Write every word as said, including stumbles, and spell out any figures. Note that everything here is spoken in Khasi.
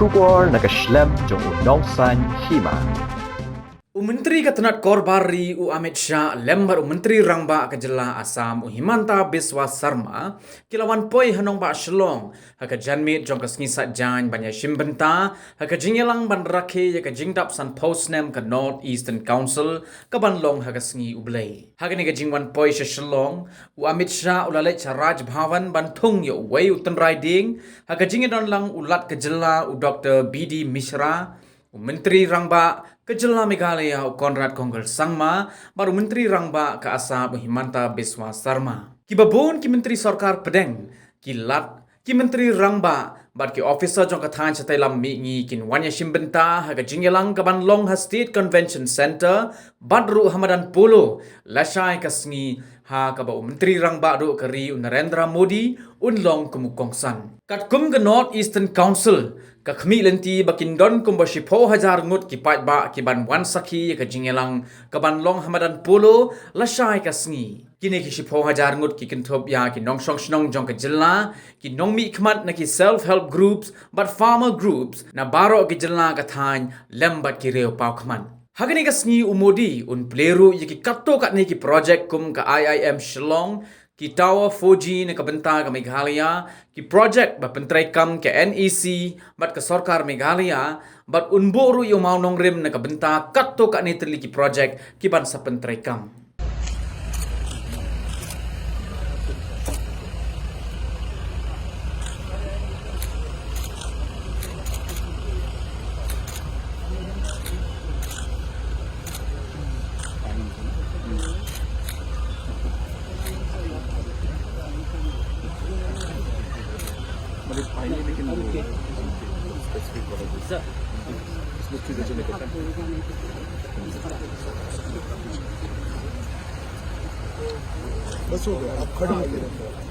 Khubor na ka shlem jong u Nongsaiñ Hima. U Myntri ka tnat Korbar Ri u Amit Shah lem bad u Myntri Rangbah ka jylla Assam u Himanta Biswa Sarma ki la wan poi ha nongbah Shillong ha ka janmiet jong ka sngi Saitjaiñ ban ïashim bynta ha ka jingïalang ban rakhe ïa ka jingdap sanphew snem ka North Eastern Council ka ban long ha ka sngi U Blei. Ha kane ka jingwan poi sha Shillong, u Amit Shah u la leit sha Raj Bhavan ban thung ïa uwei u tynrai dieng ha ka jingïadon lang u Lat ka jylla u Doktor B D Mishra, u Myntri Rangbah ka jylla Meghalaya u Conrad Kongkal Sangma bad u Myntri Rangbah ka Assam u Himanta Biswa Sarma. Kiba bun ki Myntri Sorkar Pdeng, ki Lat, ki Myntri Rangbah bad ki officer jong ka thaiñ shatei lam mihngi kin wan ïashim bynta ha ka jingïalang ka ban long ha State Convention Centre bad ruh ha madan Polo lashai ka sngi, ha kaba u Myntri Rangbah ruh ka ri u Narendra Modi un long kum u kongsan. Katkum ka North Eastern Council, ka khmih lynti ba kin don kumba shiphew hajar ngut ki paidbah ki ban wan sakhi ïa ka jingïalang ka ban long ha madan Polo lashai ka sngi. Kine ki shiphew hajar ngut ki kynthup ïa ki nongshong shnong jong ka jylla, ki nongmihkhmat na ki self help groups bad farmer groups na baroh ki jylla ka thaiñ lem bad ki riewpawkhmat. Ha kane ka sngi u Modi un plie ruh ïa ki katto katne ki project kum ka I I M Shillong, ki tower four G na ka bynta ka Meghalaya, ki project ba pyntreikam ka N E C bad ka sorkar Meghalaya, bad un buh ruh ïa u mawnongrim na ka bynta katto katne tylli ki project ki ban sa pyntreikam. बस हो गया, आप खड़े होइए।